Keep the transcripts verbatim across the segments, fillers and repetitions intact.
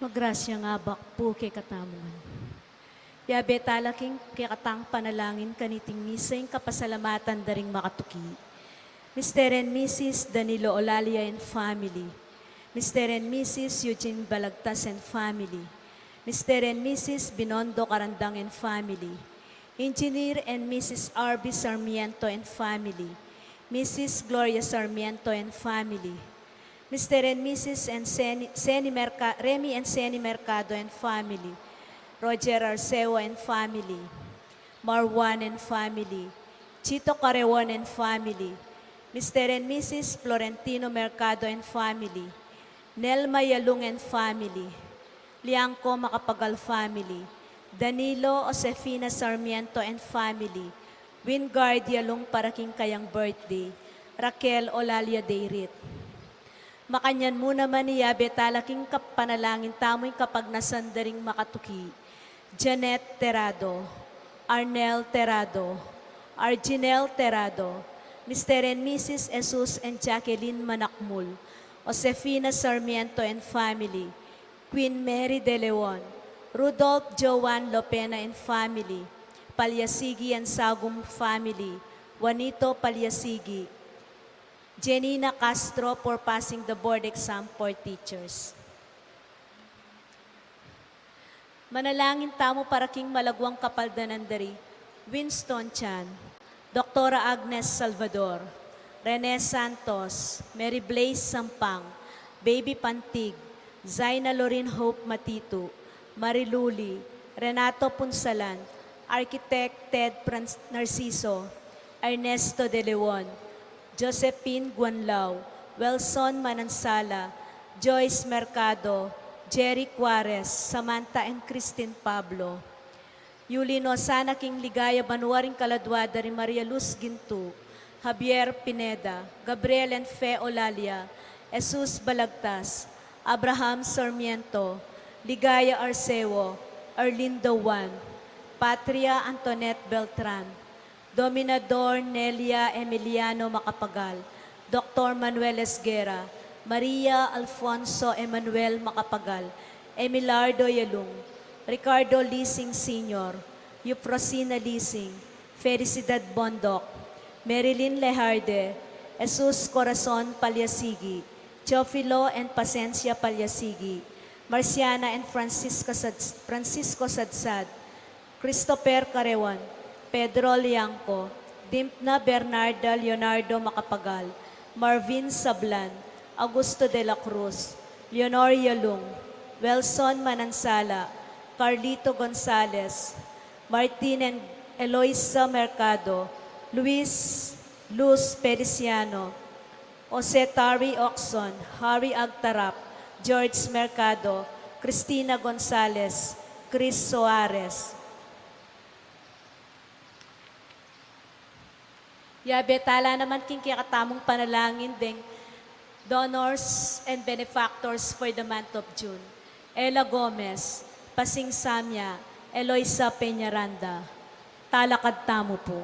Magrasya ngan abak pu kekatamu ngan. Yabe tala king kekatang panalangin kaniting misa ing kapasalamatan da ring makatuki. Mister and Missus Danilo Olalia and family. Mister and Missus Eugene Balagtas and family. Mister and Missus Binondo Carandang and family. Engineer and Missus R B Sarmiento and family. Missus Gloria Sarmiento and family. Mister and Missus and Seni, Seni Merca-, Remy and Seni Mercado and family. Roger Arceo and family. Marwan and family. Chito Carreon and family. Mister and Missus Florentino Mercado and family. Nelma Yalung and family. Liangco Macapagal family. Danilo, Josefina Sarmiento and family. Wingard Yalung para king kayang birthday. Raquel Olalia Deirit. Makanyan mu naman, iyabe tala king kapanalangin tamu ing kapagnasan da ring makatuki. Janet Terrado, Arnel Terrado, Arginel Terrado, Mister and Missus Jesus and Jacqueline Manakmul, Josefina Sarmiento and family, Queen Mary de Leon, Rudolph Joan Lopena and family, Palyasigi and Sagum family, Juanito Palyasigi, Jenina Castro for passing the board exam for teachers. Manalangin tamu para king malaguang kapaldanan da ri Winston Chan, Doktora Agnes Salvador, Rene Santos, Mary Blaze Sampang, Baby Pantig, Zaina Lorin Hope Matitu, Mariluli, Renato Punsalan, Architect Ted Pran-, Narciso, Ernesto de Leon, Josephine Guanlao, Wilson Manansala, Joyce Mercado, Jerry Cuares, Samantha and Christine Pablo. Yuli no sana king ligaya banua ring kaladua da ri Maria Luz Gintu, Javier Pineda, Gabriel and Fe Olalia, Jesus Balagtas, Abraham Sarmiento, Ligaya Arceo, Arlindo Juan, Patria Antoinette Beltran, Dominador Nelia Emiliano Macapagal, Doktor Manuel Esguerra, Maria Alfonso Emmanuel Macapagal, Emilardo Yalung, Ricardo Lising Senior, Eufrosina Lising, Felicidad Bondoc, Marilyn Lejarde, Jesus Corazon Palyasigi, Teofilo and Pasencia Palyasigi, Marciana and Francisca Sad-, Francisco Sadsad, Christopher Carewan, Pedro Liangco, Dimpna Bernarda Leonardo Macapagal, Marvin Sablan, Augusto de la Cruz, Leonor Yalung, Wilson Manansala, Carlito Gonzalez, Martin and Eloisa Mercado, Luis Luz Feliciano, Jose Tari Oxon, Harry Agtarap, George Mercado, Cristina Gonzalez, Chris Soares. Yabe tala naman king kekatamung panalangin deng donors and benefactors for the month of June. Ella Gomez, Pasing Samia, Eloisa Peñaranda. Talakad tamu pu.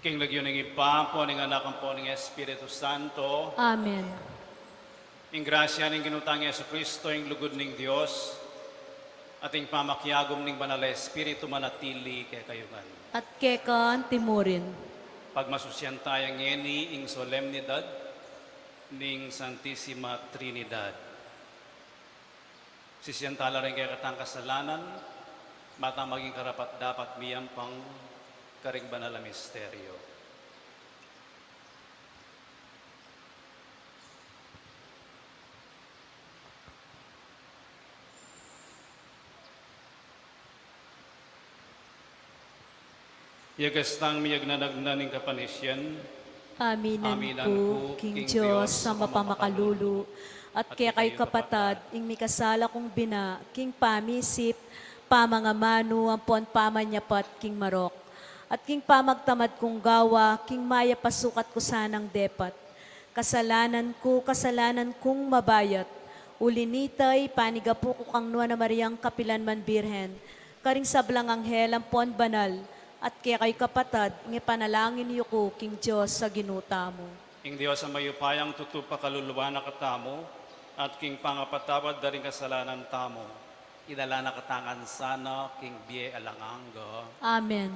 King lagyu ning Ibpa, ampo ning Anak, ampo ning Espiritu Santo. Amen. Ing grasya ning Ginu tang Jesucristo, ing lugud ning Dios, at ing pamakiagum ning Banal a Espiritu manatili kekayu ngan. At keka antimurin. Pagmasusyan taya ngeni ing solemnidad ning Santisima Trinidad. Sisian tala ring kekatang kasalanan, bang maging karapat-dapat miyampang karing banal a misteryo. Yagas tang miyagnanagnan ning kapanisian. Aminan ku king Dios a mapamakalulu, at kekayu kapatad, ing mikasala kung bina, king pamisip, pamangamanu, ampon pamanyapat king marok, at king pamagtamad kung gawa, king mayap a sukat ku sanang depat. Kasalanan ku, kasalanan kung mabayat. Uli nita, ipanigapu ku kang Nuan a Mariang kapilan man Birhen, karing sablang anghel ampon banal, at kekayu kapatad, ing ipanalangin yu ku king Dios a Ginu tamu. Ing Dios a mayupayang tutu pakaluluan na katamu, at king pangapatawad da ring kasalanan tamu, idala na katamu ngan sana king bie alang angga. Amen.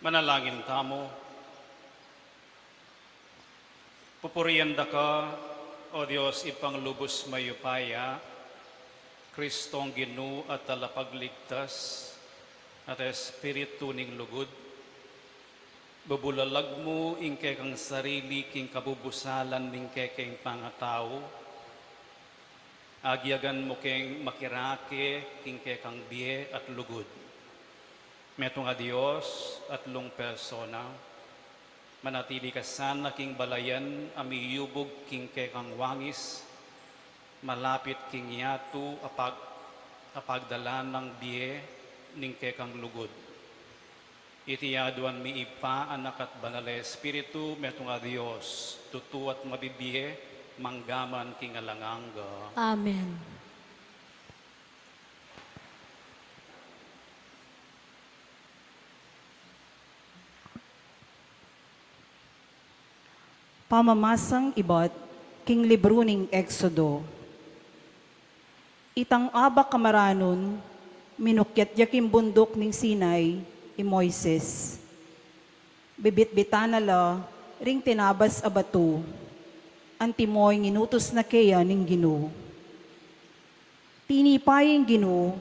Manalangin tamu. Pupurian da ka, O Dios, Ibpang lubus mayupaya, Kristong Ginu at Talapagligtas, at Espiritu ning lugud. Bubulalag mu ing kekang sarili king kabubusalan ning kekeng pangatau, agyagan mu keng makirake king kekang bie at lugud. Metung a Dios, atlung persona, manatili ka sana king balayan a miyubug king kekang wangis, malapit king yatu a pag-, Kapagdalan nang bie ning kekang lugud. Iti aduan mi Ibpa, Anak, at Banal a Espiritu, metung a Dios, tutu at mabibie, mangga man king alang angga. Amen. Pamamasang ibat king libru ning Exodo. Itang abak a maranun, minukyat ya king bunduk ning Sinai i Moises. Bibitbitan na la ring tinabas a batu, antimo ing inutus na keya ning Ginu. Tinipa ya ing Ginu,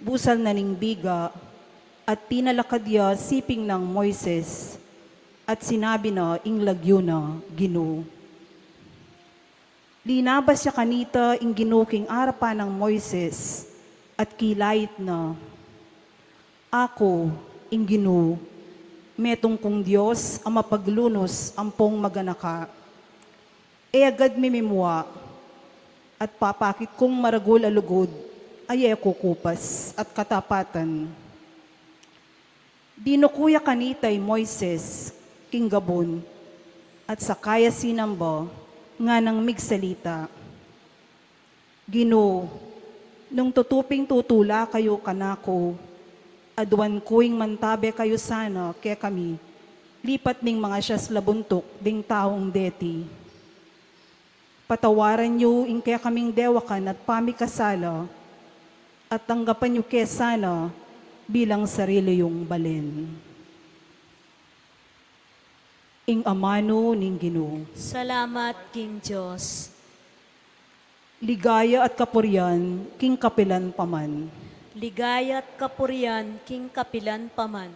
busal na ning biga, at tinalakad ya siping nang Moises, at sinabi na ing lagyu na Ginu. Linabas ya kanita ing Ginu king arapan nang Moises, at kilait na, "Aku, ing Ginu, metung kung Dios a mapaglunus ampong maganaka. E agad mimimua, at papakit kung maragul a lugud a e kukupas at katapatan." Dinuku ya kanita i Moises king gabun, at saka ya sinamba, nganang migsalita, "Ginu, nung tutu ping tutula kayu kanaku, aduan ku ing mantabe kayu sana kekami lipat ning mangasias la buntuk ding taung deti. Patawaran yu ing kekaming dewakan at pamikasala, at tanggapan yu ke sana bilang sarili yung balen." Ing amanu ning Ginu. Salamat king Dios. Ligaya at kapurian king kapilan pa man. Ligaya at kapurian king kapilan pa man.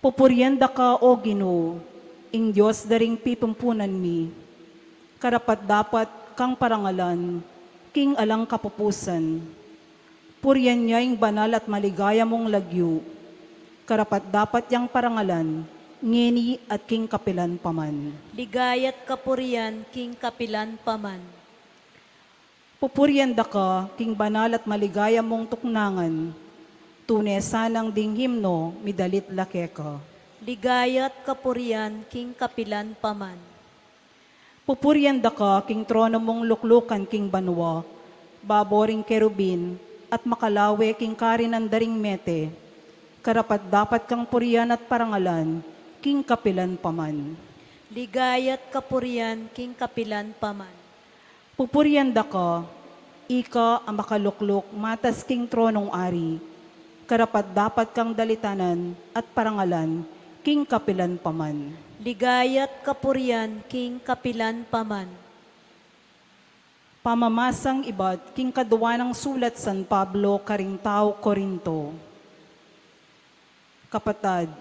Pupurian da ka, O Ginu, ing Dios da ring pipumpunan mi. Karapat-dapat kang parangalan king alang kapupusan. Purian ya ing banal at maligaya mung lagyu. Karapat-dapat yang parangalan ngeni at king kapilan pa man. Ligaya at kapurian king kapilan pa man. Pupurian da ka king banal at maligaya mung tuknangan. Tune sanang ding himno midalit la keka. Ligaya at kapurian king kapilan pa man. Pupurian da ka king trono mung luklukan king banua, babo ring kerubin, at makalawe king karinan da ring mete. Karapat-dapat kang purian at parangalan king kapilan pa man. Ligaya at kapurian king kapilan pa man. Pupurian da ka, ika a makalukluk matas king tronong ari. Karapat-dapat kang dalitanan at parangalan king kapilan pa man. Ligaya at kapurian king kapilan pa man. Pamamasang ibat king kadua nang sulat San Pablo karing tau Corinto. Kapatad,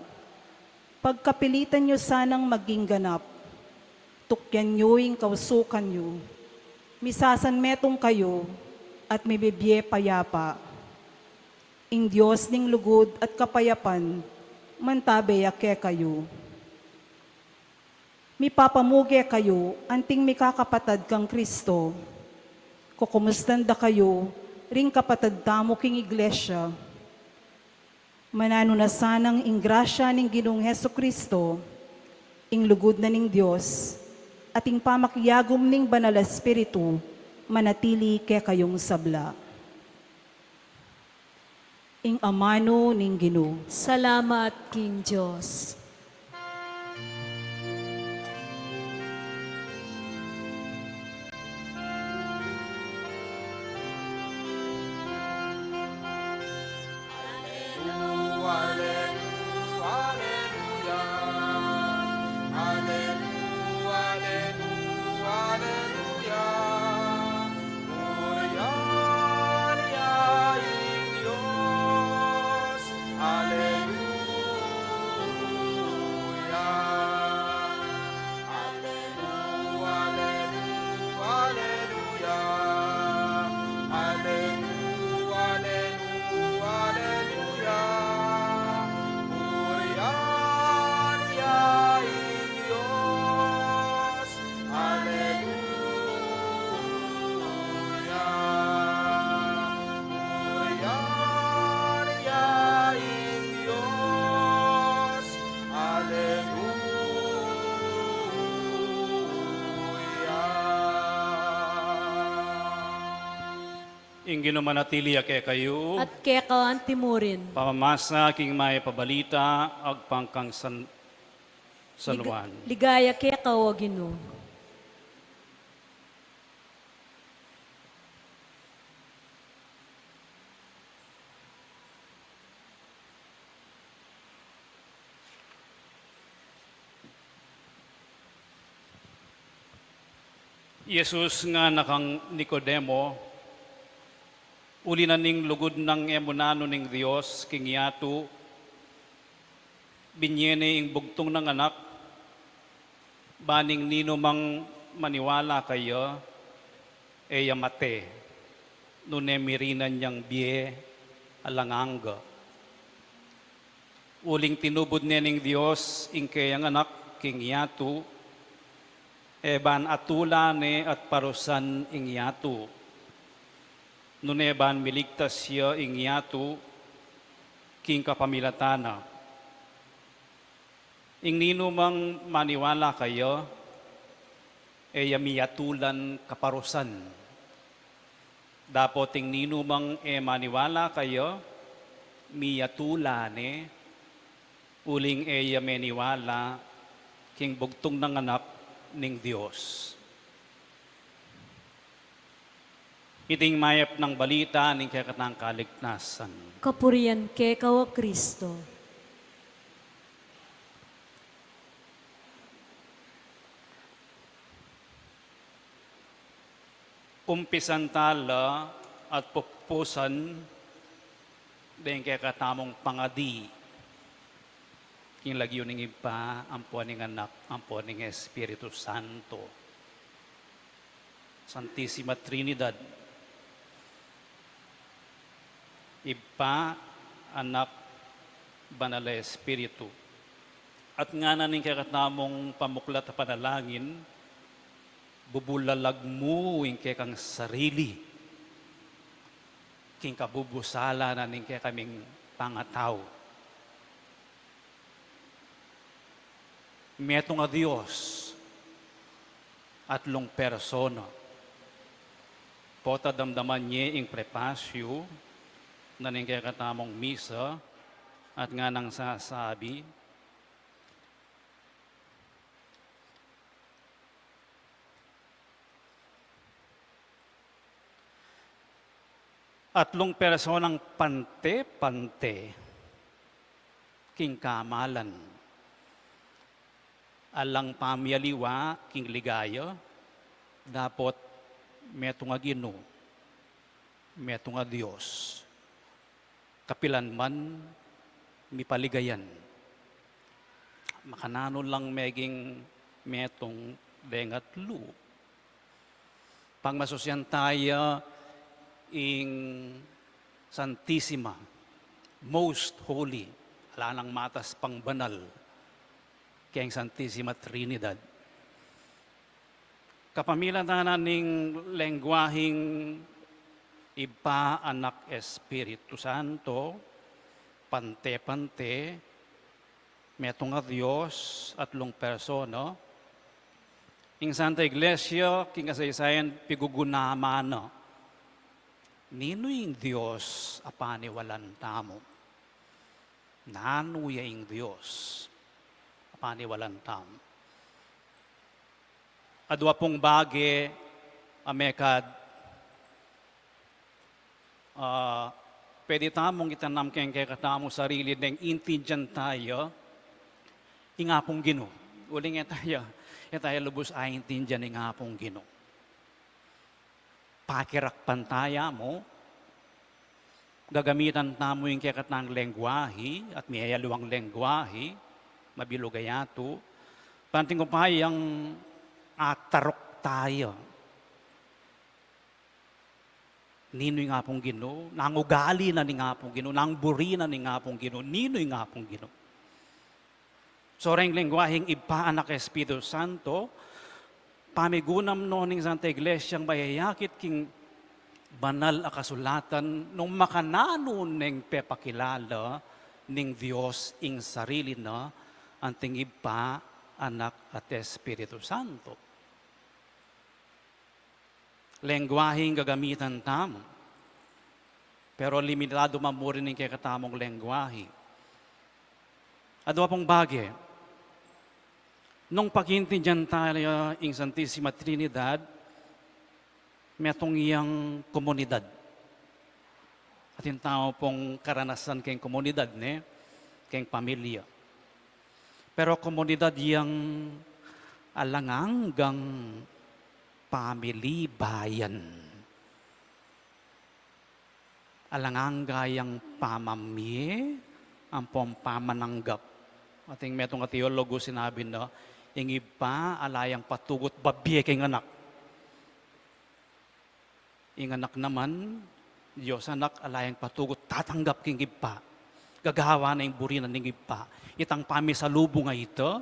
pagkapilitan yu sanang maging ganap. Tukyan yu ing kausukan yu. Misasanmetung kayu at mibibie payapa. Ing Dios ning lugud at kapayapan mantabe ya kekayu. Mipapamuge kayu anting mikakapatad kang Kristo. Kukumustan da kayu ring kapatad tamu king iglesia. Mananu na sanang ing grasya ning Ginung Jesu-Cristo, ing lugud na ning Dios, at ing pamakiagum ning Banal a Espiritu manatili kekayung sabla. Ing amanu ning Ginu. Salamat king Dios. Ing Ginu manatili ya kekayu. At keka antimurin. Pamamasa king mayap a balita agpang kang San, San Lig-, Juan. Ligaya keka, O Ginu. Jesus ngana kang Nicodemo, uli na ning lugud nang e mu nanu ning Dios king yatu, binye ne ing bugtung nang anak, ban ing ninumang maniwala keya, e ya mate, nune mirinan yang bie alang angga. Uling tinubud ne ning Dios ing keyang anak king yatu, e ban atulan ne at parusan ing yatu, nune ban miligtas ya ing yatu king kapamilatan na. Ing ninumang maniwala keya, e ya miatulan kaparusan. Dapot ing ninumang e maniwala keya, miatulan ne, uling e ya meniwala king bugtung nang anak ning Dios. Iting mayap nang balita ning kekatang kaligtasan. Kapurian keka, O Kristo. Umpisan tala at pupusan deng kekatamung pangadi king lagyu ning Ibpa, ampo ning Anak, ampo ning Espiritu Santo. Santisima Trinidad, Ibpa, Anak, Banal a Espiritu. At ngana ning kekatamung pamuklat a panalangin, bubulalag mu ing kekang sarili king kabubusala na ning kekaming pangatau. Metung a Dios, atlung persona. Pota damdaman ye ing prepasyu na ning kekatamung misa at nganang sasabi, atlung personang pante-pante king kamalan. Alang pamialiwa king ligaya, dapot metung a Ginu, metung a Dios. Kapilan man mipaligayan. Makananu lang meging metung deng atlu. Pagmasusian taya ing Santisima, Most Holy, ala nang matas pang banal keng Santisima Trinidad. Kapamilatan na ning lengguahing Ibpa, Anak, Espiritu Santo, pante-pante, metung a Dios, atlung persona, ing Santa Iglesia, king kasaysayan pigugunaman na, ninu ing Dios a paniwalan tamu? Nanu ya ing Dios a paniwalan tamu? Adwa pung bage a mekad, ah, pwede tamung itanam keng kekatamung sarili deng intindian taya ing Apung Ginu. Uling e taya, e taya lubus aintindian ing Apung Ginu. Pakirakpan taya mu, gagamitan tamu ing kekatang lengguahi at miyayaliwang lengguahi, mabilug a yatu, panting upayang ataruk taya. Ninu ing Apung Ginu, nanu ing ugali na ning Apung Ginu, nanu ing buri na ning Apung Ginu, ninu ing Apung Ginu. Soreng lengguahing Ibpa, Anak, Espiritu Santo, pamigunam no ning Santa Iglesia mayayakit king banal a kasulatan nung makananu neng pepakilala ning Dios ing sarili na anting Ibpa, Anak, at Espiritu Santo. Lengguahing gagamitan tamu. Pero limitadu man mu rin ing kekatamung lengguahe. Adwa pung bage, nung pagintindian taya ing Santisima Trinidad, metung yang komunidad. Atin tamu pung karanasan keng komunidad, ne? Keng pamilya. Pero komunidad yang alang anggang pamilibayan. Alang angga yang pamamie ampong pamananggap. Atin metung a teologo sinabi na, ing Ibpa ala yang patugut babie keng Anak. Ing Anak naman, Dios Anak, ala yang patugut tatanggap king Ibpa. Gagawan na ing buri na ning Ibpa. Itang pamisalubung a ita,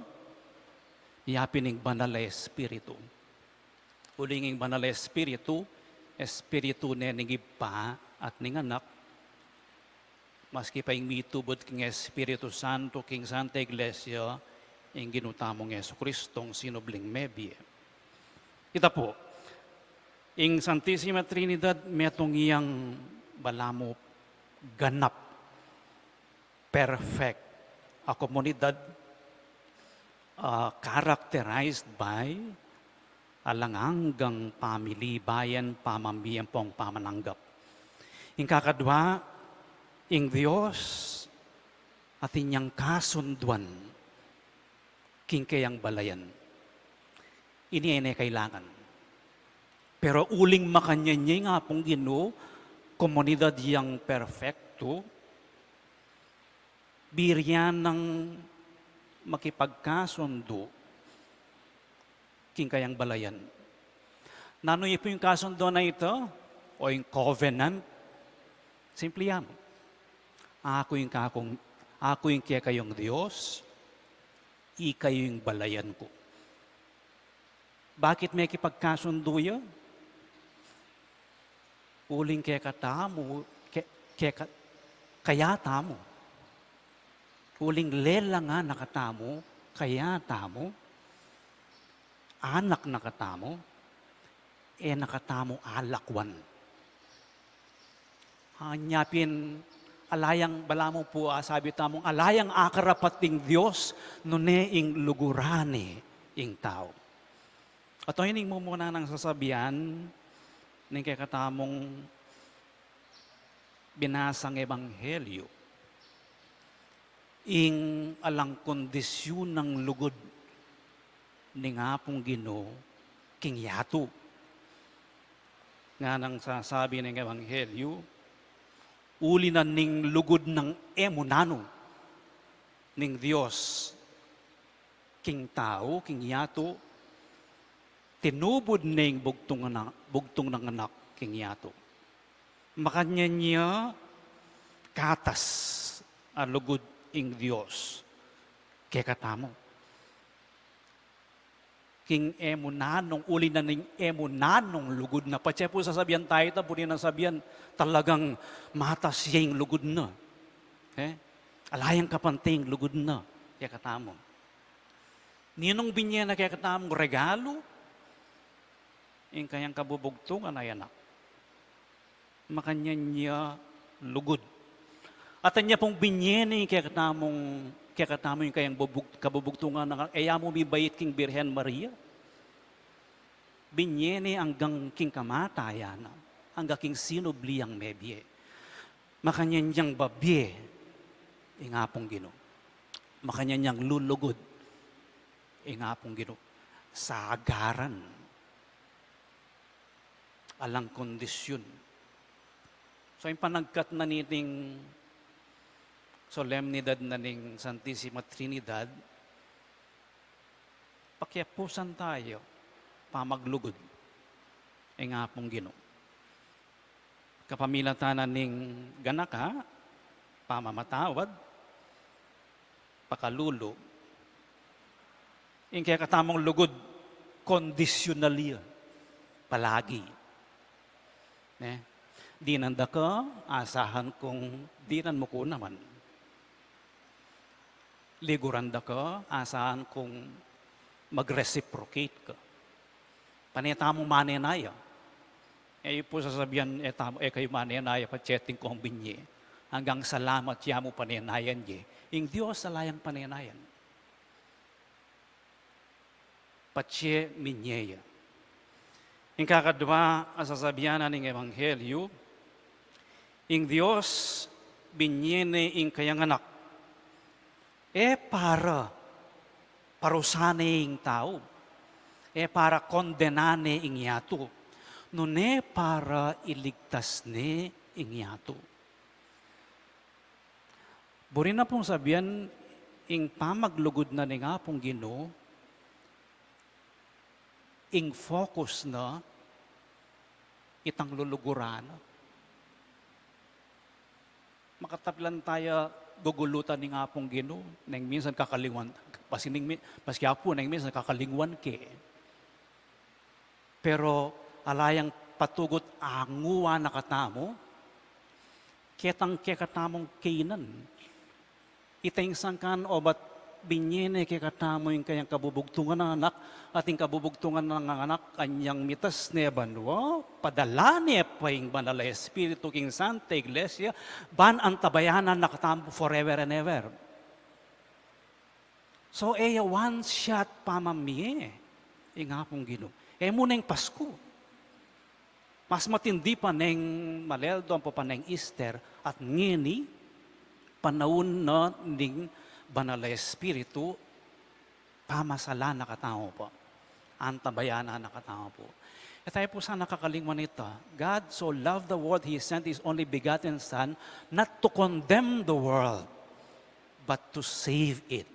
yapin ing Banal a Espiritu. Uling ing Banal a Espiritu, Espiritu ne ning Ibpa at ning Anak, maski pa ing mitubud king Espiritu Santo, king Santa Iglesia, ing Ginu tamung Jesucristong sinubling mebie. Ita pu, ing Santisima Trinidad metung yang balamu ganap, perfect a komunidad, ah, characterized by alang anggang pamilibayan, pamamie ampong pamananggap. Ing kakadwa, ing Dios atin yang kasunduan king keyang balayan. Ini e ne kailangan. Pero uling makanyan ya ing Apung Ginu, komunidad yang perfecto, biri ya nang makipagkasundu king kayang balayan. Nanu ya pu ing kasunduan a ita? O ing covenant? Simple ya mu. Aku ing kakung, aku ing kekayung Dios, ikayu ing balayan ku. Bakit mekipagkasundu ya? Uling kekatamu, ke-, keka-, kaya tamu. Uling lelang na katamu, kaya tamu, anak na katamu, e na katamu alakwan. Anya pin, ala yang balamu pu, ah, sabi tamung, ala yang akarapat ing Dios, nune ing luguran ne ing tau. At ini ing mumuna nang sasabian ning kekatamung binasang ebanghelyo. Ing alang kondisyun a lugud ning Apung Ginu king yatu. Nganang sasabi ning ebanghelyo, uli na ning lugud nang e mu nanu ning Dios king tau, king yatu, tinubud ne ing bugtung na, bugtung nang anak king yatu. Makanyan ya katas a lugud ing Dios kekatamu. King e mu nanung, uli na ning e mu nanung lugud na. Patse pu sasabian tayu, ita pu rin a sabian, talagang matas ya ing lugud na. E? Ala yang kapante ing lugud na kekatamu. Ninung binye na kekatamung regalu? Ing kayang kabubugtungan a anak. Makanyan ya lugud. At anya pung binye ne kekatamung, kekatamu ing kayang bubug-, kabubugtungan a anak, e ya mu mibait king Birhen Maria. Binye ne anggang king kamatayan na, anggang king sinubli yang mebie. Makanyan yang babie ing Apung Ginu. Makanyan yang lulugud ing Apung Ginu. Sagaran. Alang kondisyun. So, ing panagkat na niting solemnidad na ning Santisima Trinidad, pakiapusan tayu pamaglugud ing Apung Ginu. Kapamilatan na ning ganaka, pamamatawad, pakalulu, ing kekatamung lugud, kondisyunal ya, palagi. Ne? Dinan da ka, asahan kung dinan mu ku naman. Liguran da ka, asahan kung mag-reciprocate ka. Pane tamu manenaya. E yu pu sasabian, e tamu, e kayu manenaya patse ating kong binye. Anggang salamat ya mu panenayan ye. Ing Dios ala yang panenayan. Patse minye ya. Ing kakadwa a sasabian na ning ebanghelyu, ing Dios binye ne ing kayang anak. E para parusan ne ing tau, e para kondenan ne ing yatu, nune para iligtas ne ing yatu. Buri na pung sabian, ing pamaglugud na ning Apung Ginu, ing focus na itang luluguran na. Makatapilan taya gugulutan ning Apung Ginu, neng minsan kakalingwan, basi neng mi-, basi ya pu, neng minsan kakalingwan ke. Pero ala yang patugut anguan na katamu, ketang kekatamung kainan. Ita ing sangkan obat binye ne kekatamu ing kayang kabubugtungan a anak, at ing kabubugtungan nang anak anyang mitas ne banua, padala ne pa ing Banal a Espiritu king Santa Iglesia, ban antabayanan na katamu forever and ever. So, e ya one shot pamamie ing Apung Ginu. E mu neng Pasku. Mas matindi pa neng Maleldo, ampo pa neng Easter, at ngeni, panaun na ning Banal a Espiritu, pamasalan na katamu pa. Antabayanan na katamu pa. E taya pu sana kakalingwan ita. God so loved the world, He sent His only begotten Son, not to condemn the world, but to save it.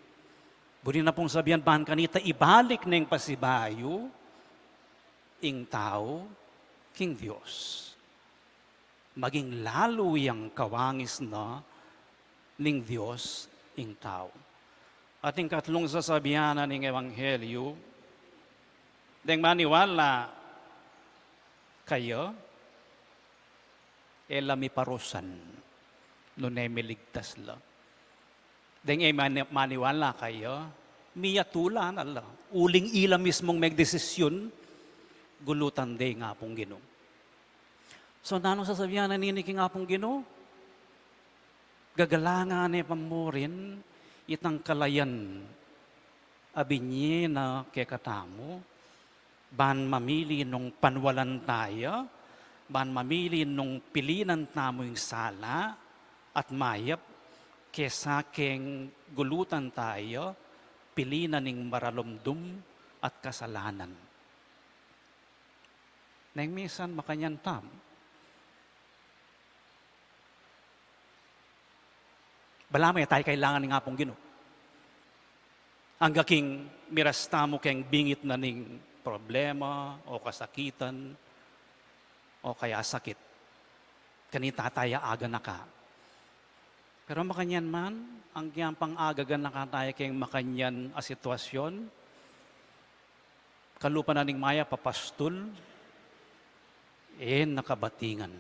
Buri na pung sabian, ban kanita ibalik neng pasibayu ing tau king Dios. Maging lalu yang kawangis na ning Dios ing tau. At ing katlung sasabian na ning ebanghelyu, deng maniwala kaya, e la miparusan, nune miligtas la. Deng e mani-, maniwala kaya, miyatu la na la. Uling ila mismung megdesisyun, gulutan de ing Apung Ginu. So, nanung sasabian na nini king Apung Ginu? Gagalangan ne pa murin itang kalayan a binye na kekatamu, ban mamili nung panwalan taya, ban mamili nung pilinan tamu ing sala at mayap, kesa keng gulutan taya, pilinan ing maralumdum at kasalanan. Neng minsan makanyan tamu. Balamu e taya kailangan ning Apung Ginu. Angga king miras tamu keng bingit na ning problema o kasakitan o kaya sakit. Kanita taya aganaka. Pero makanyan man, anggang pang agaganaka taya keng makanyan a sitwasyon, kalupa na ning mayap a pastul, e na kabatingan.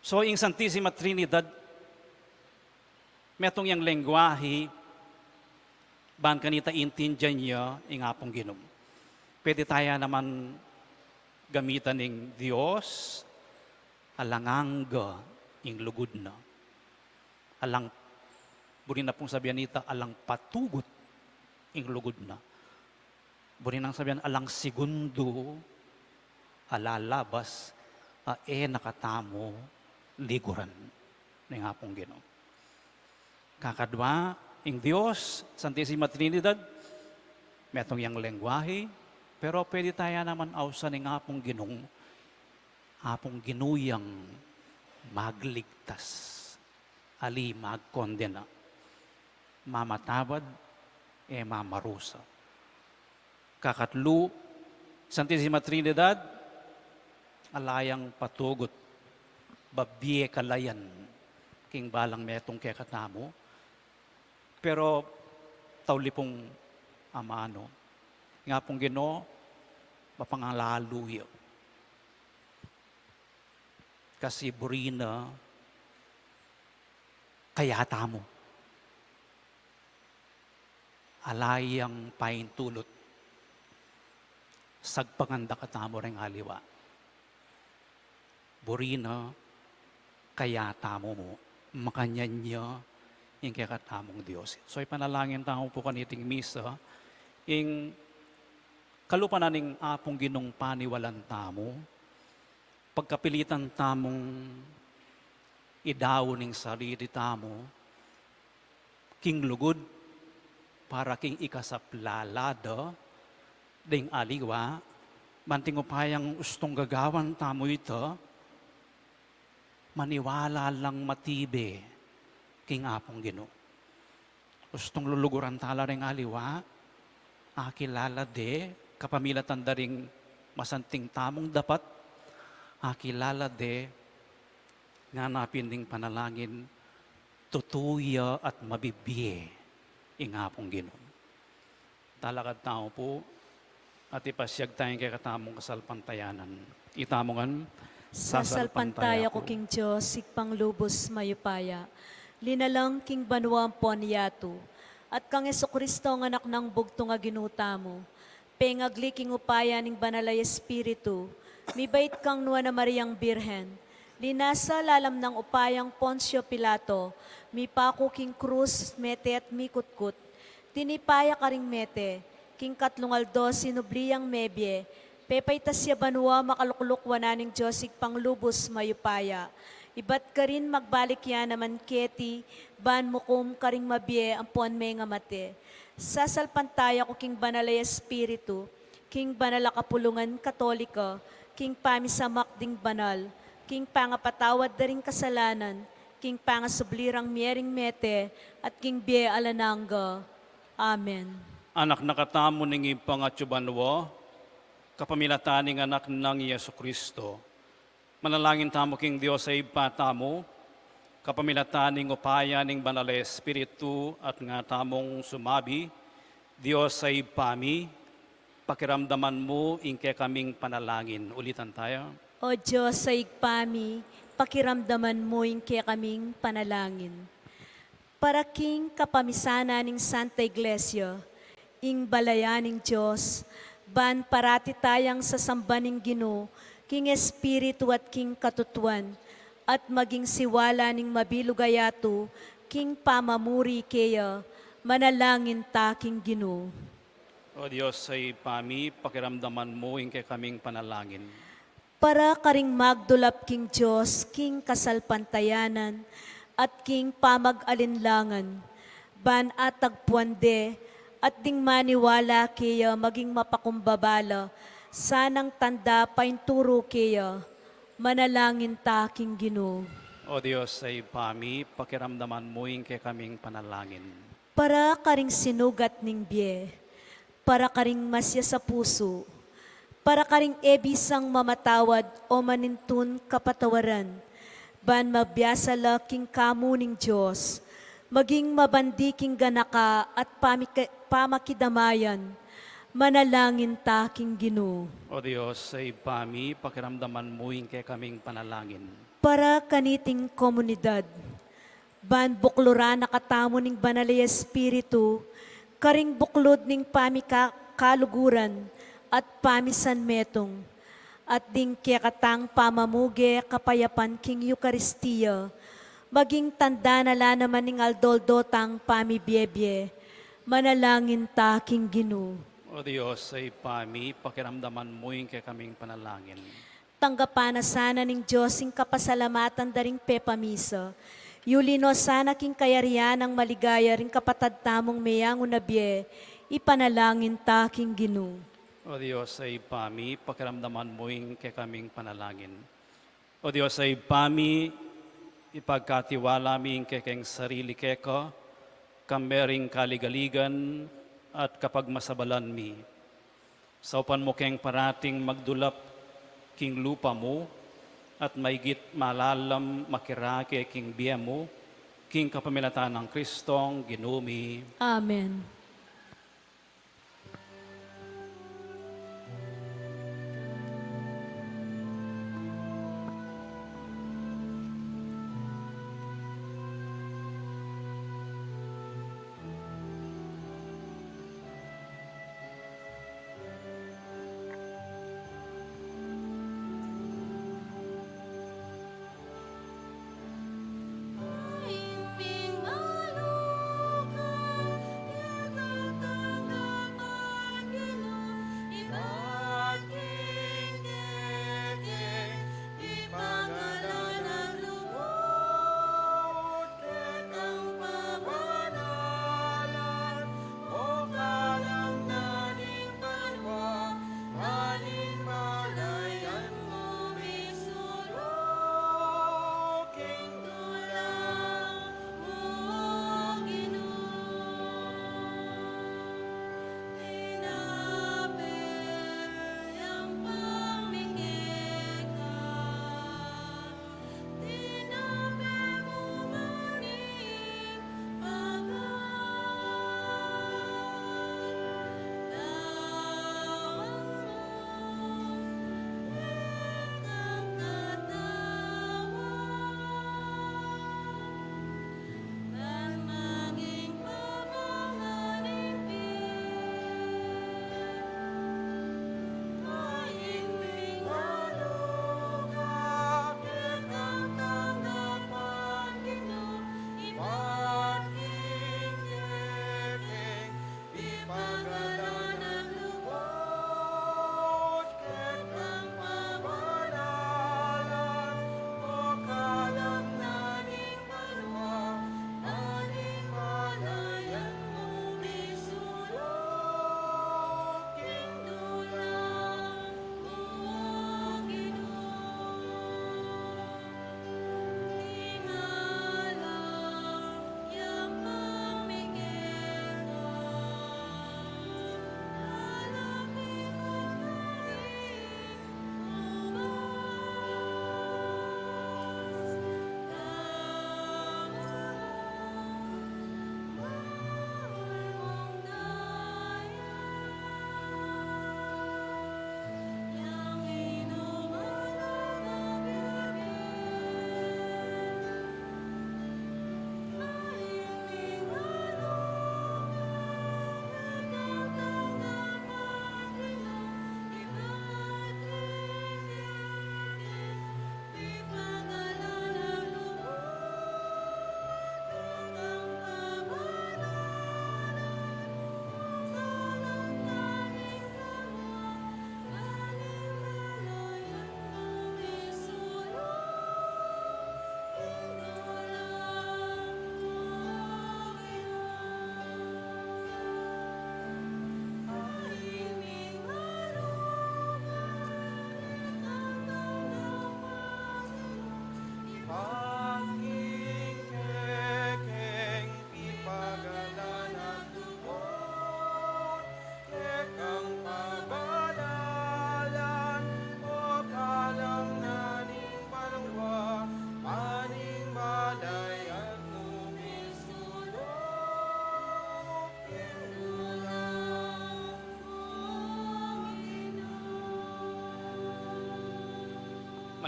So, ing Santisima Trinidad, metung yang lengguahe, ban kanita intindian ya ing Apung Ginu. Pwede taya naman gamitan ing Dios, alang angga ing lugud na. Alang, buri na pung sabian ita, alang patugut ing lugud na. Buri nang sabian, alang segundo a lalabas a e na katamu liguran ning Apung Ginu. Kakadwa, ing Dios, Santisima Trinidad, metung yang lengguahe, pero pwede taya naman ausan ing Apung Ginung, Apung Ginu yang magligtas, ali magkondena, mamatawad, e mamarusa. Kakatlu, Santisima Trinidad, ala yang patugut, babie kalayan, king balang metung kekatamu, pero tauli pung amanu, ing Apung Ginu, mapangalalu ya. Kasi buri na kaya tamu. Ala yang paintulut, sagpangan da katamu reng aliwa. buri na kaya tamu mu. Makanyan ya ing kekatamung Dios. So, ipanalangin tamu pu kaniting misa, ing kalupa na ning Apung Ginung paniwalan tamu, pagkapilitan tamung idaun ing sarili tamu king lugud para king ikasaplala da ding aliwa, bang ing upayang ustung gagawan tamu ita, maniwala lang matibe king Apung Ginu. Ustung luluguran tala ring aliwa, akilala de, kapamilatan da ring masanting tamung dapat, akilala de, ngana pin ding panalangin, tutu ya at mabibie ing Apung Ginu. Talakad tamu pu, at ipasiag taya ing kekatamung kasalpantayanan. Itamu ngan, sasalpantaya ku king Dios, Ibpang lubus mayupaya, linalang king banua ampon yatu, at kang Jesucristo, ing Anak nang bugtung a Ginu tamu, pengagli king upaya ning Banal a Espiritu, mibait kang Nuan a Mariang Birhen, linasa lalam nang upayang Poncio Pilato, mipaku king krus, mete at mikutkut, tinipa ya karing mete, king katlung aldo sinubli yang mebie, pepaitas ya banua, makalukluk wanan ning Dios Ibpang lubus mayupaya. Ibat karin magbalik ya naman keti, ban mukum karing mabie ampon mengamate. Sasalpantaya ku king Banal a Espiritu, king banal a kapulungan Katolika, king pamisamak ding banal, king pangapatawad da ring kasalanan, king pangasubli rang mie ring mete, at king bie alang angga. Amen. Anak na katamu ning Ibpa king atsu banua, kapamilatan ning Anak nang Jesucristo. Manalangin tamu king Dios a Ibpa tamu, kapamilatan ning upaya ning Banal a Espiritu, at ngana tamung sumabi, Dios a Ibpa mi, pakiramdaman mu ing kekaming panalangin. Ulitan taya. O Dios a Ibpa mi, pakiramdaman mu ing kekaming panalangin. Para king kapamisanan ning Santa Iglesia, ing balayan ning Dios, ban parati tayang sasamban ing Ginu, king Espiritu at king katutuan, at maging siwala ning mabilug a yatu, king pamamuri keya, manalangin ta king Ginu. O Dios a Ibpa mi, pakiramdaman mu ing kekaming panalangin. Para karing magdulap king Dios, king kasalpantayanan, at king pamag-alinlangan, ban atagpuan de, at ding maniwala keya maging mapakumbaba la, sanang tanda painturu keya, manalangin ta king Ginu. O Dios a Ibpa mi, pakiramdaman mu ing kekaming panalangin. Para karing sinugat ning bie, para karing masya sa pusu, para karing e bisang mamatawad o manintun kapatawaran, ban mabiasa la king kamu ning Dios, maging mabandi king ganaka at pamika-, pamakidamayan, manalangin ta king Ginu. O Dios a Ibpa mi, pakiramdaman mu ing kekaming panalangin. Para kaniting komunidad, ban bukluran na katamu ning Banal a Espiritu, karing buklud ning pamika-, kaluguran at pamisanmetung, at ding kekatang pamamuge kapayapan king Eukaristia, maging tanda na la naman ning aldo-aldo tang pamibiebie, manalangin ta king Ginu. O Dios a Ibpa mi, pakiramdaman mu ing kekaming panalangin. Tanggapan na sana ning Dios ing kapasalamatan da ring pepamisa. Yuli no sana king kayarian nang maligaya ring kapatad tamung meyangu na bie, ipanalangin ta king Ginu. O Dios a Ibpa mi, pakiramdaman mu ing kekaming panalangin. O Dios a Ibpa mi, ipagkatiwala mi ing kekeng sarili keka, kambe ring kaligaligan at kapagmasabalan mi. Saupan mu keng parating magdulap king lupa mu, at maigit malalam makirake king bie mu, king kapamilatan nang Kristong Ginu mi. Amen.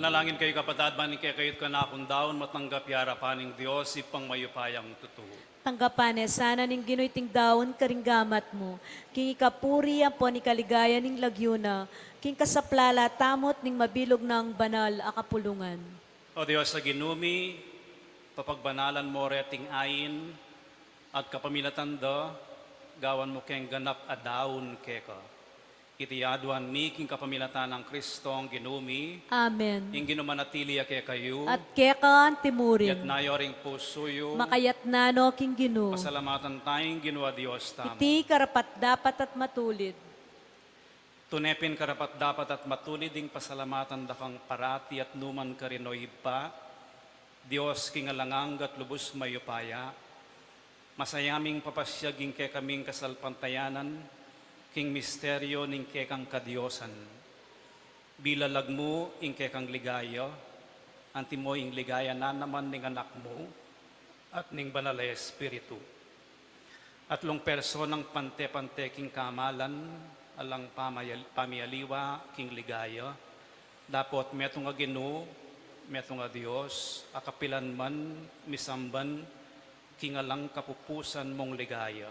Manalangin kayu, kapatad, ban ing kekayu't kanakung daun matanggap ya king arapan ning Dios, Ibpang mayupayang tutu. Tanggapan na sana ning Ginu iting daun karing gamat mu, king ikapuri ampon ikaligaya ning lagyu na, king kasaplalan tamu at ning mabilug nang banal a kapulungan. O Dios a Ginu mi, papagbanalan mu reting ain, at kapamilatan da, gawan mu keng ganap a daun keka. Iti aduan mi king kapamilatan nang Kristong Ginu mi. Amen. Ing Ginu manatili ya kekayu. At keka antimurin. Yatna yu ring pusu yu. Makayatna no king Ginu. Pasalamatan taya ing Ginu a Dios tamu. Iti karapat-dapat at matulid. Tune pin karapat-dapat at matulid ing pasalamatan da kang parati at nukarin man, o Ibpa, Dios king alang angga at lubus mayupaya. Masaya ming papasiag ing kekaming kasalpantayanan king misteryu ning kekang kadiosan. Bilalag mu ing kekang ligaya, antimo ing ligaya na naman ning Anak mu at ning Banal a Espiritu. Atlung personang pante-pante king kamalan, alang pamayal-, pamialiwa king ligaya, dapot metung a Ginu, metung a Dios, a kapilan man misamban king alang kapupusan mung ligaya.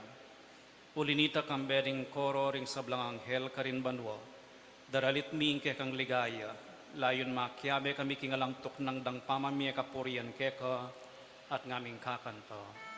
Uli nita, kambe ring koro ring sablang anghel karin banua, daralit mi ing kekang ligaya, layun makiabe kami king alang tuknang dang pamamie kapurian keka, at ngaming kakanta.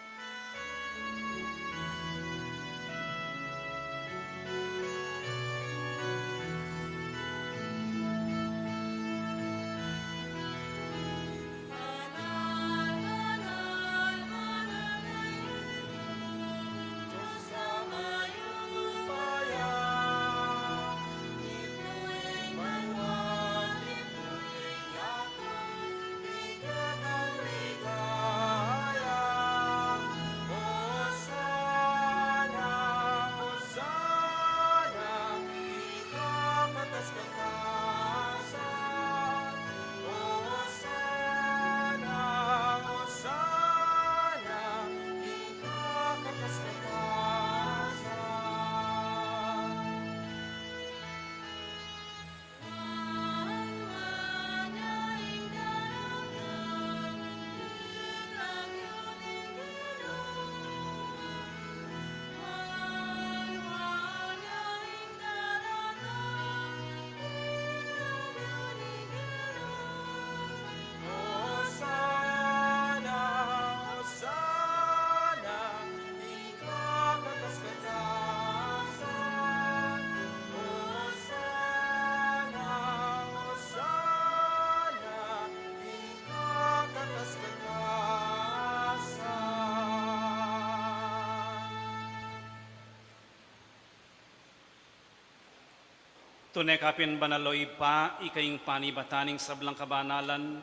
Tune ka pin banal, o Ibpa, ika ing panibatan ning sablang kabanalan,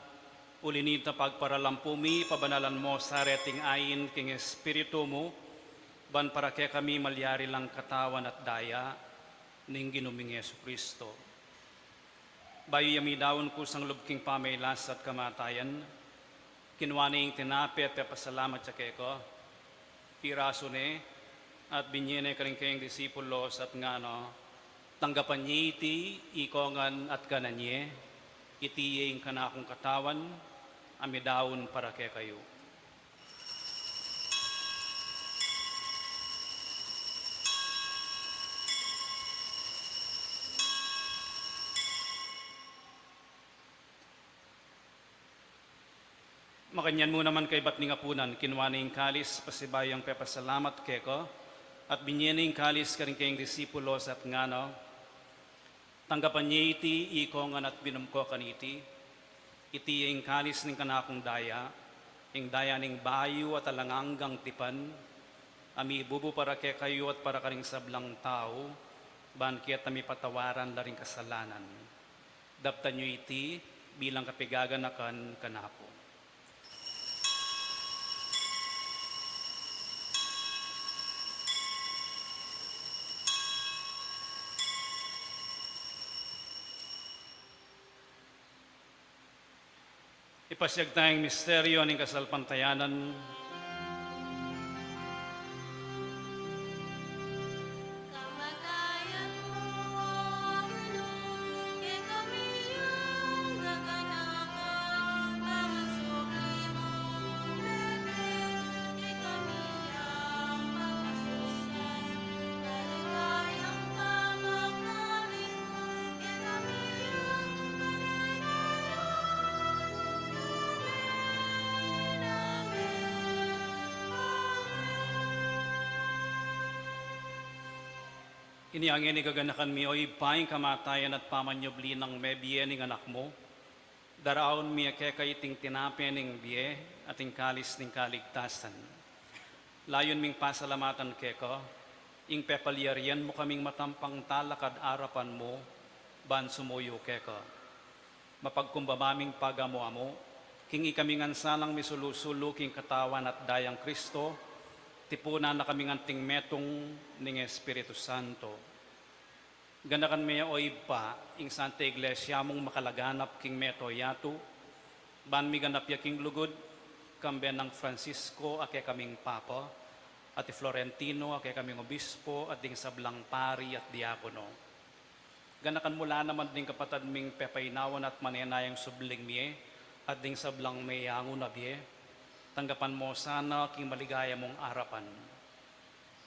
uli nita pagparalampu mi, pabanalan mo sa reting ain king Espiritu mu, ban para kekami malyari lang katawan at daya ning Ginu ming Jesucristo. Bayu ya midaun kusang lub king pamagkasakit at kamatayan, kinua ne ing tinape at pepasalamat ya keka, pirasu ne, at binie ne karing kayang disipulos at ngana, tanggapan ye iti ikongan at kanan ye, iti ya ing kanakung katawan, a midaun para kekayu. Makanyan mu naman kaybat ning apunan, kinua ne ing kalis, pasibayu yang pepasalamat keka, at binie ne ing kalis karing kayang disipulos at ngana, tanggapan ye iti ikongan at minum ko kaniti, iti ya ing kalis ning kanakung daya, ing daya ning bayu at alang anggang tipan, a mibubu para kekayu at para karing sablang tau, ban keta mipatawaran la ring kasalanan. Daptan yu iti bilang kapaganakan kanaku. Ipasiag taya ing misteryu ning kasalpantayanan. Inya ngeni gaganakan mi, o Ibpa, ing kamatayan at pamanyubli nang mebie ning Anak mu, daraun mi keka iting tinape ning bie at ing kalis ning kaligtasan. Layun ming pasalamatan keka ing pepalyarian mu kaming matampang talakad arapan mu ban sumuyu keka. Mapagkumbaba ming pagamu-amu king ikami ngan sanang misulu-sulu king katawan at dayang Kristo, tipunan na kaming anting metung ning Espiritu Santo. Ganakan me, o Ibpa, ing Santa Iglesia mung makalaganap king mabilug a yatu, ban miganap ya king lugud, kambe nang Francisco a kekaming Papa, at i Florentino a kekaming Obispo, at ding sablang pari at diakono. Ganakan mu la naman ding kapatad ming pepainawan at manenayang subling mie, at ding sablang meyangu na bie, tanggapan mu sana king maligaya mung arapan.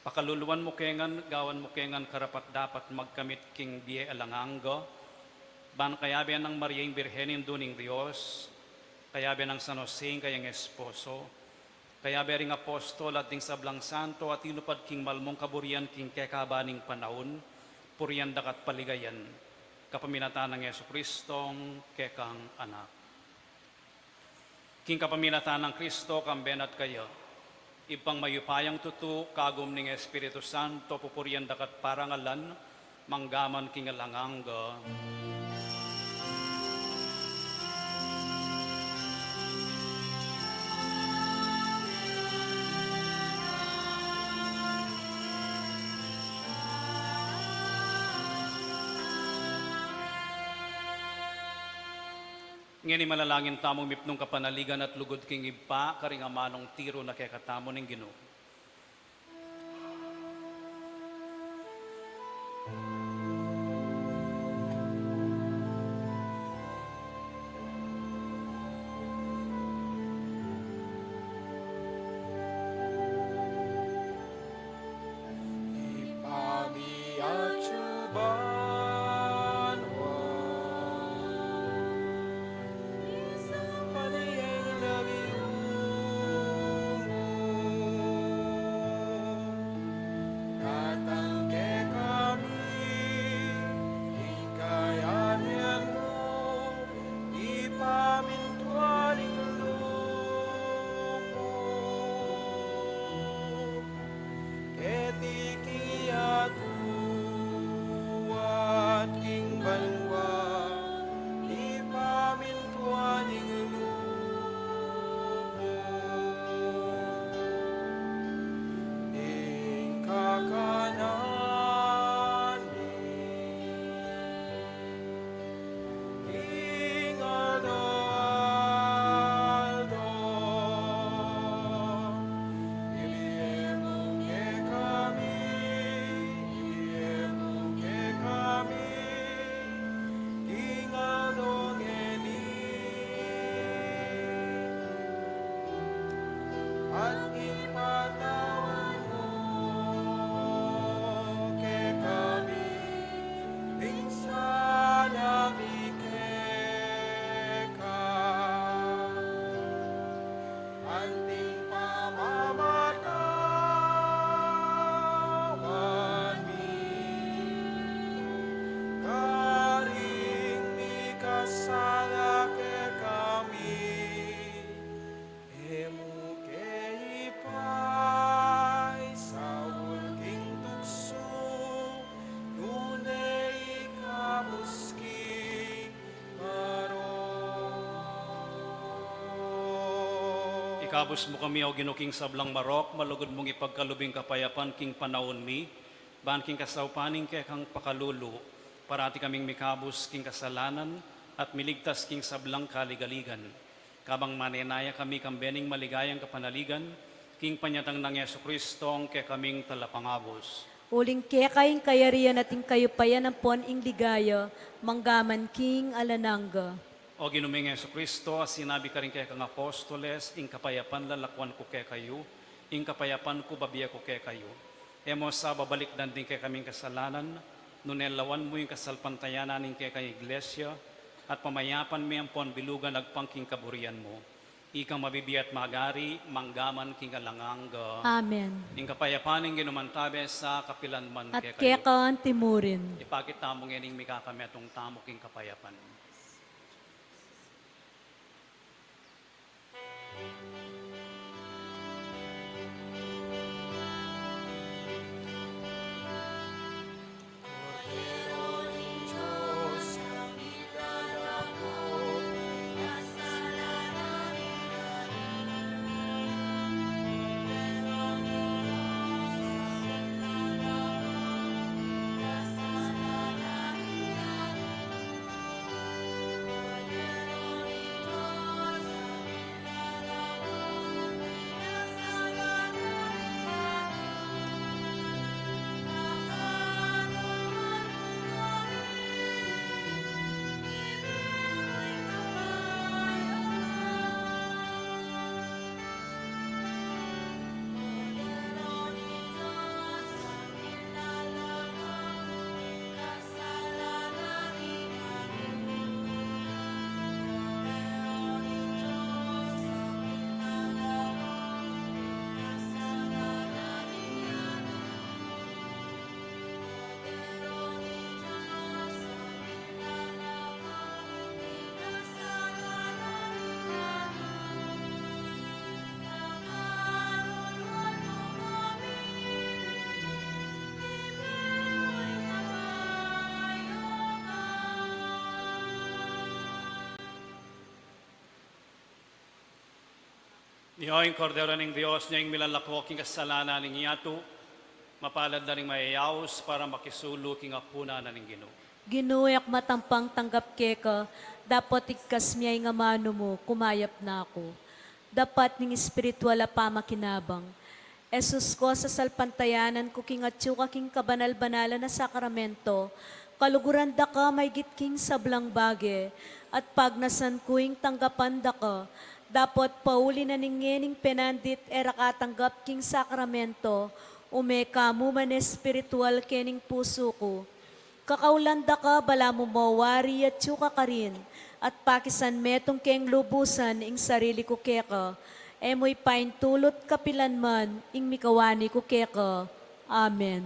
Pakaluluan mu ke ngan, gawan mu ke ngan karapat-dapat magkamit king bie alang angga, ban kayabe nang Maria ing Birhen, Indu ning Dios, kayabe nang San Jose ing kayang esposo, kayabe ring apostol at ding sablang santo a tinupad king malmung kaburian king kekaba ning panaun, purian da ka at paligayan, kapaminatan nang Jesucristong kekang Anak. King kapaminatan nang Kristo, kambe na at kaya, Ibpang mayupayang tutu, kagum ning Espiritu Santo, pupurian da ka at parangalan, manggaman king alang angga. Ngeni manalangin tamung mipnung kapanaligan at lugud king Ibpa, karing amanung tiru na kekatamu ning Ginu. Ipamiatsu banua, misamban ya ing lagyu mu, datang kekami ing kayarian mu, ipamintuan ing lub mu keti king yatu at king banua, ipamintuan ing lub mu. Ing kakanan mi king aldo-aldo, ibie mu kekami, ibie mu kekami king aldo ngeni, at ipatawad mu kekami ding sala mi keka, anting pamamatawad mi karing mikasala kekami. E mu ke ipaisaul king tuksu, nune ikabus king marok. Ikabus mu kami, O Ginu, king sablang marok, malugud mung ipagkalub ing kapayapan king panaun mi, ban king kasaupan ning kekang pakalulu, parati kaming mikabus king kasalanan at miligtas king sablang kaligaligan. Kabang manenaya kami kambe ning maligayang kapanaligan, king panyatang nang Jesucristong kekaming Talapangabus. Uling keka ing kayarian at ing kayupayan ampon ing ligaya, manggaman king alang angga. O Ginu ming Jesucristo, a sinabi karing kekang apostoles, ing kapayapan lalakuan ku kekayu, ing kapayapan ku babie ku kekayu. E mu sa babalikdan ding kekaming kasalanan, nune lawan mu ing kasalpantayanan ning kekang Iglesia, at pamayapan me ampon bilugan agpang king kaburian mu. Ikang mabibie at magari, mangga man king alang angga. Amen. Ing kapayapan ning Ginu mantabe sa kapilan man. At kekayu. Keka antimurin. Ipakit tamu ngening mikakametung tamu king kapayapan. Nia ing Kordero ning Dios, nia ing milalako king kasalanan ning yatu, mapalad la ring mayayaus para makisulu king apunan na ning Ginu. Ginu, e ku matampang tanggap keka, dapot igkas mu ya ing amanu mu, kumayap na ku. Dapat ning espiritual a pamakinabang. Jesus ku, sasalpantayanan ku king atyu ka king kabanal-banalan a sakramento, kaluguran da ka maygit king sablang bage, at pagnasan ku ing tanggapan da ka, dapot pauli na ning ngening penandit e ra katanggap king sakramento, ume ka mu man espiritual kening pusu ku. Kakaulan da ka, balamu mo wari atyu ka karin, at pakisan metung keng lubusan ing sarili ku keka, e mu ipaintulut kapilan man ing mikawani ku keka. Amen.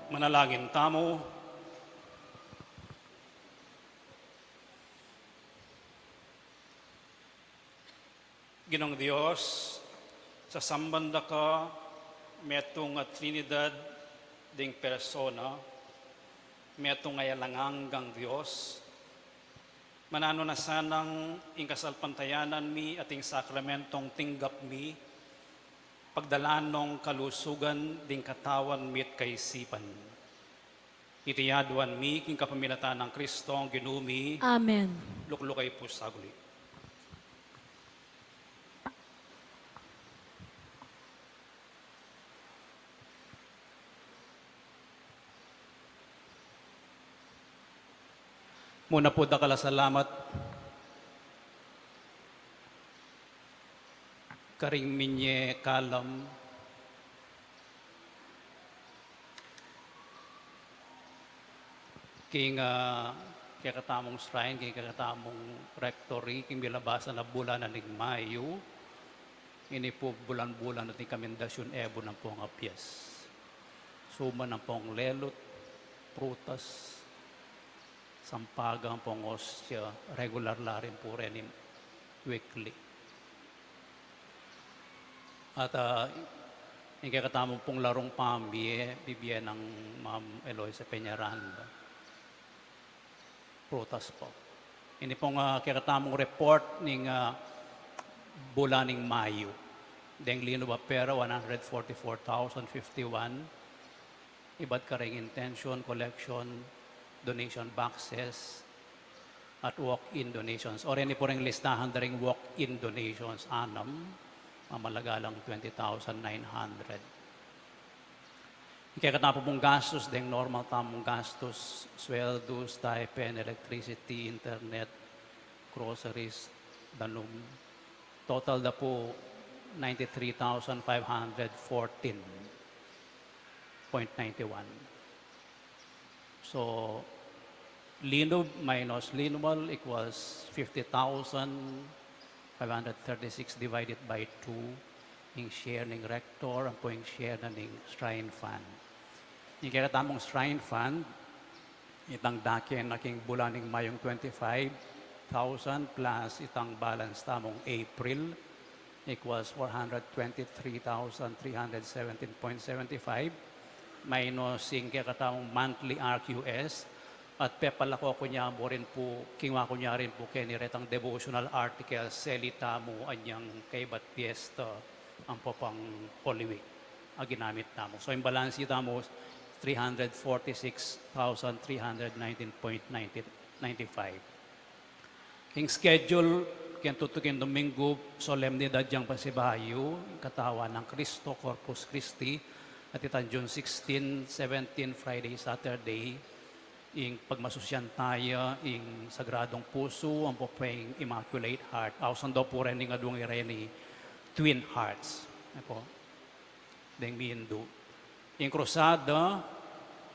Manalangin tamu. Ginung Dios, sasamban da ka metung a Trinidad ding persona, metung a alang anggang Dios, mananu na sanang ing kasalpantayanan mi at ing sakramentong tinggap mi, pagdalan nong kalusugan ding katawan mi't kaisipan. Iti aduan mi king kapamilatan nang Kristong Ginu mi. Amen. Lukluk kayu pu saguli. Muna pu, dakal a salamat karing minye kalam king, ah, kekatamung shrine, king kekatamung rectory, king milabasan a bulan na ning Mayu. Ini pu bulan-bulan ating kamindasyun, ebun ampong apias. Suman ampong lelut, prutas, sampaga ampong ostia, regular la rin pu reni, weekly. At, ah, ing kekatamung pung larung pambie, bibie nang Ma'am Eloisa Peñaranda. Prutas pu. Ini pung, ah, kekatamung report ning, ah, bulan ning Mayu. Deng linub a pera, one hundred forty-four thousand fifty-one. Ibat karing intention, collection, donation boxes, at walk-in donations. O reni pu ring listahan da ring walk-in donations, anam, mamalaga lang twenty thousand nine hundred. Ing kekatamu pung gastus, deng normal tamung gastus, sweldu, stipend, electricity, internet, groceries, danum. Total da pu ninety-three thousand five hundred fourteen point nine one. So, linub minus linumal equals fifty thousand five hundred thirty-six divided by two, ing share ning rector, ampo ing share na ning shrine fund. Ing kekatamung shrine fund, itang dake na king bulan ning Mayung twenty-five thousand plus itang balance tamung April, equals four hundred twenty-three thousand three hundred seventeen point seventy-five, minus ing kekatamung monthly R Q S, at pepalako ku nya mu rin pu, kingwa ku nya rin pu keni retang devotional articles, seli tamu anyang kaybat piyesta, ampo pang Holy Week a ginamit tamu. So, ing balansi tamu, three hundred forty-six thousand three hundred nineteen point ninety, ninety-five. King schedule, king tutuking Domingo, solemnidad yang pasibayu, ing Katawan nang Kristo, Corpus Christi, at itang June sixteen, seventeen, Friday, Saturday, ing pagmasusyan taya ing Sagradong Pusu, ampo peng Immaculate Heart. Ausan da pu reni ing adwang ireni Twin Hearts. Apo. Deng Mindu. Ing Crusada,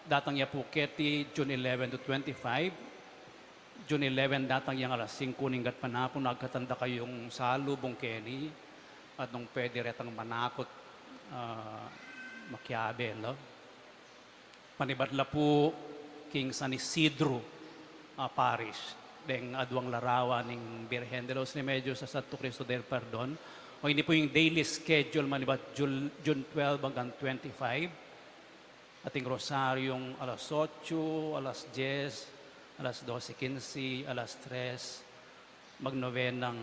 datang ya pu keti June eleven to twenty-five. June eleven datang yang alas singku ning gatpanapun, agkatan da kayung salubung keni, at nung pwede retang manakut, ah, makiabe la. Manibat la pu king San Isidro, ah, Parish, deng adwang larawan ning Birhen de los Remedios at Santo Cristo del Perdon. O, ini pu ing daily schedule manibat Jul-, June twelve anggang twenty-five. Ating rosaryung alas otso, alas dyes, alas dose kinse, alas tres, magnovenang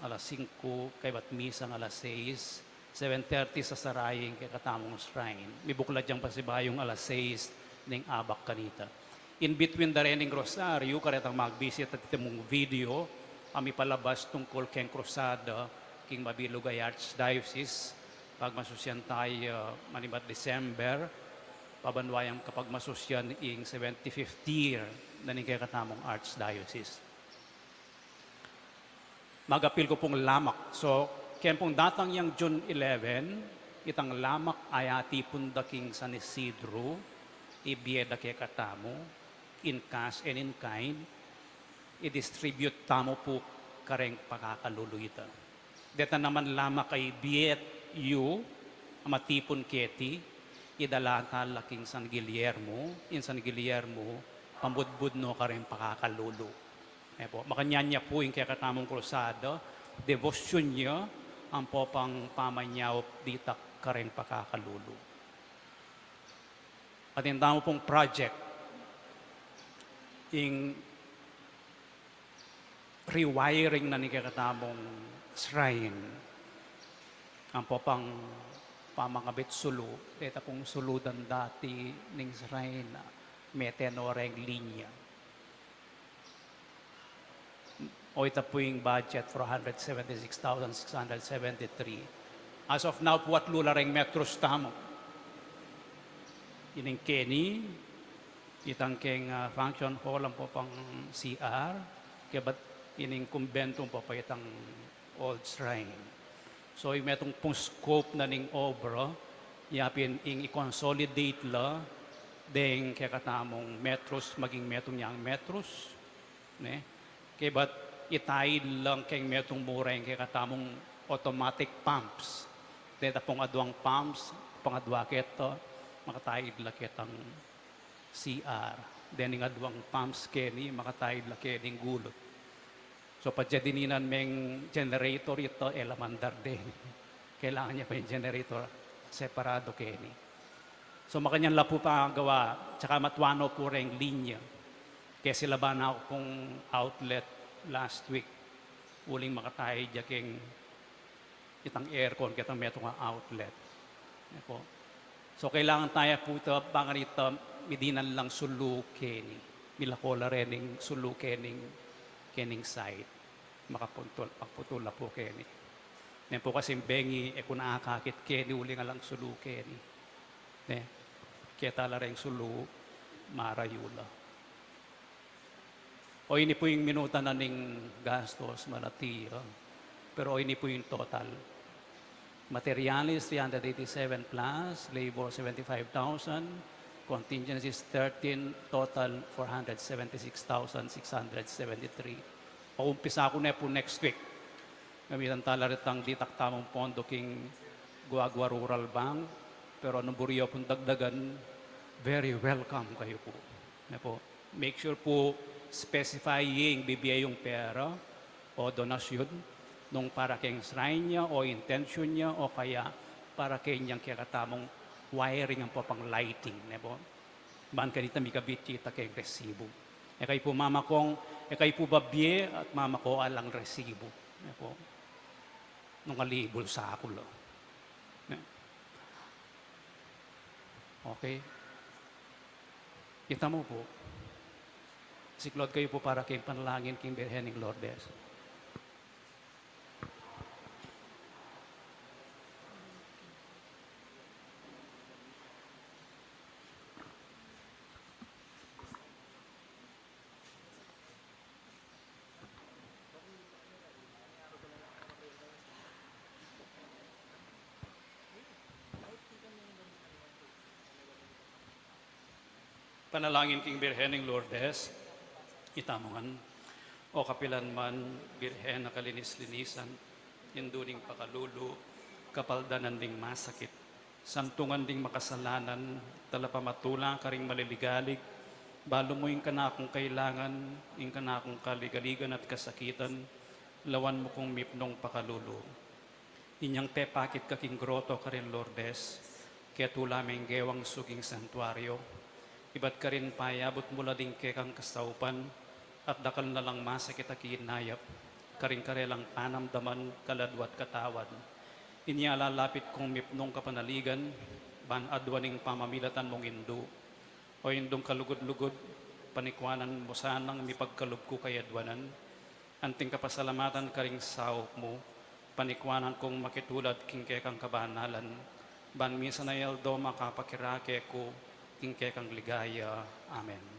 alas singku, kaybat misang alas sais, seven thirty sasara ing kekatamung shrine. Mibuklad yang pasibayung alas sais ning abak kanita. In between da rening rosaryu, karetang magbisita diti mung video a mipalabas tungkul keng krusada king mabilug a Archdiocese, pagmasusyan taya manibat December, pabanwa yang kapagmasusyan ing seventy-fifth year na ning kekatamung Archdiocese. Magapil ku pung lamak. So, keng pung datang yang June eleven, itang lamak a atipun da king San Isidro, ibie da kekatamu, in cash and in kind, i-distribute tamu pu kareng pakakalulu ita. Deta naman lamak a ibie yu, a matipun keti, idala tala king San Guillermo, ing San Guillermo, pamudbud no karing pakakalulu. E pu, makanyan ya pu ing kekatamung krusada, debosyun ya, ampo pang pamanyaup ditak karing pakakalulu. Atin tamu pung project, ing rewiring na ning kekatamung shrine. Ampo pang pamangabit sulu, deta pung sulu dang dati ning shrine, mete no reng linya. O ita pu ing budget, four hundred seventy-six thousand six hundred seventy-three. As of now pu, atlu la reng metros tamu. Ining keni, itang keng, ah, function hall ampo pang C R, kebat ining kumbentu ampo pa itang old shrine. So, ing metung pung scope na ning obra, yapin ing i-consolidate la deng kekatamung metros, maging metung yang metros, ne? Kebat itaid lang keng metung mu reng kekatamung automatic pumps. Deta pung aduang pumps, pangadua keta, makataid la ketang C R. Dening aduang pumps keni, makataid la kening gulut. So, pagka dininan meng generator ita, e la mandar deni. Kailangan ya pa ing generator separado keni. So, makanyan la pu pagawa, tsaka matua no pu reng linya. Kesilaban na ku pung outlet last week. Uling makataid ya keng itang aircon, ketang metung a outlet. Yan pu. So, kailangan taya pu ita, bang kanita, midinan lang sulu keni. Milako la rening sulu kening, kening site. Makaputul, makaputul la pu keni. Yan pu kasi bengi, e ku na akakit keni, uling alang sulu keni. Ne? Keta la reng sulu, marayu la. O ini pu ing minutan na ning gastos, malati, o. Pero o ini pu ing total. Materials, three hundred eighty-seven plus, labor, seventy-five thousand, contingencies, thirteen, total, four hundred seventy-six thousand six hundred seventy-three. Paumpisa ku ne pu next week. Gamitan tala retang ditak tamung pondo king Guagua Rural Bank, pero nung buri yu pung dagdagan, very welcome kayu pu. Ne pu. Make sure pu specify ye ing bibie yung pera o donasyun, nung para keng shrine ya o intention ya o kaya para kenyang kekatamung wiring ampo pang lighting, ne pu. Ban kanita mikabit ya ita keng resibu. E kayu pu mamakong, e kayu pu babie at mamako alang resibu, ne pu. Nung alibul sa aku la. Ne? Okay. Ita mu pu. Siklaud kayu pu para king panalangin king Birhen ning Lourdes. Panalangin king Birhen ning Lourdes, ita mu ngan. O kapilan man, Birhen a kalinis-linisan, Indu ning pakalulu, kapaldanan ding masakit, santungan ding makasalanan, talapamatula karing maliligalig, balu mu ing kanakung kailangan, ing kanakung kaligaligan at kasakitan, lawan mu kung mipnung pakalulu. Inyang pepakit ka king groto karin Lourdes, ketula meng gewang suging santuario, ibat karin payabut mu la ding kekang kasaupan, at dakal na lang masakit a kinayap, karing karelang panamdaman, kaladwa at katawan. Inya lalapit kung mipnung kapanaligan, ban aduan ing pamamilatan mung Indu. O Indung kalugud-lugud, panikuanan mu sanang mipagkalub ku kayaduanan, anting kapasalamatan karing saup mu, panikuanan kung makitulad king kekang kabanalan, ban misan a aldo makapakirake ku king kekang ligaya. Amen.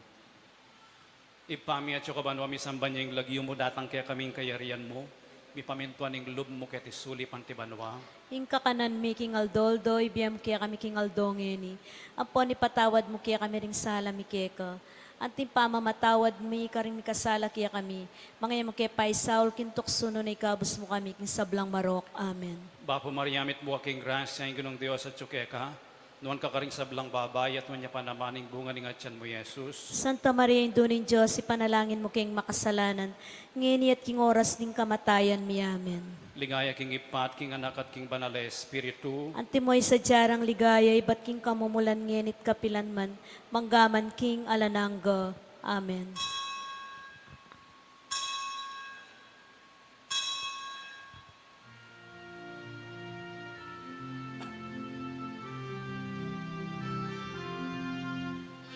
Ibpa mi, atsu ka banua, misamban ya ing lagyu mu, datang kekami ing kayarian mu, mipamintuan ing lub mu keti sulip anti banua. Ing kakanan mi king aldo-aldo, ibie mu kekami king aldo ngeni. Ampon ipatawad mu kekami ring sala mi keka, anting pamamatawad mi karing mikasala kekami. Manga e mu ke paisaul king tuksu, nune ikabus mu kami king sablang marok. Amen. Bapu Maria, mitmu ka king grasya, ing Ginung Dios atsu keka. Nuan ka karing sablang babai, at nuan ya pa naman ing bunga ning atian mu, Jesus. Santa Maria, Indu ning Dios, ipanalangin mu keng makasalanan, ngeni at king oras ning kamatayan mi. Amen. Ligaya king Ibpa, at king Anak, at king Banal a Espiritu. Antimo ing sadya rang ligaya, ibat king kamumulan, ngeni at kapilan man, mangga man king alang angga. Amen.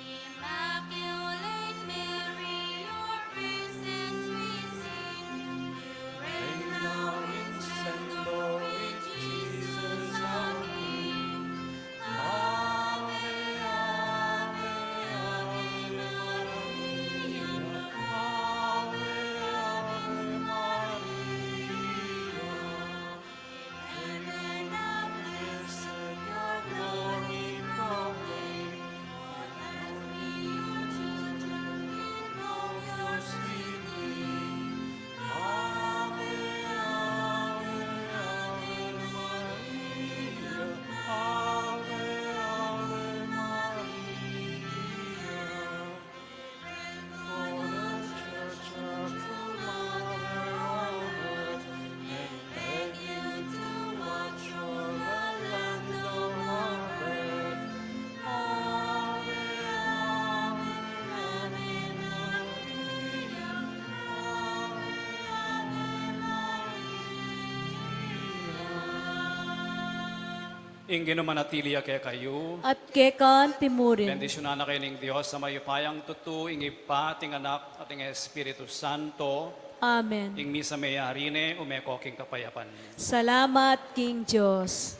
Immaculate Mary, your praises we sing. You reign now in splendor with Jesus our King. Ave, ave, ave Maria. Ave, ave Maria. Ing Ginu manatili ya kekayu. At keka anti murin. Bendisyunan na kayu ning Dios a mayupayang tutu, ing Ibpa, at ing Anak, at ing Espiritu Santo. Amen. Ing misa meyari ne, ume ko king kapayapan. Salamat king Dios.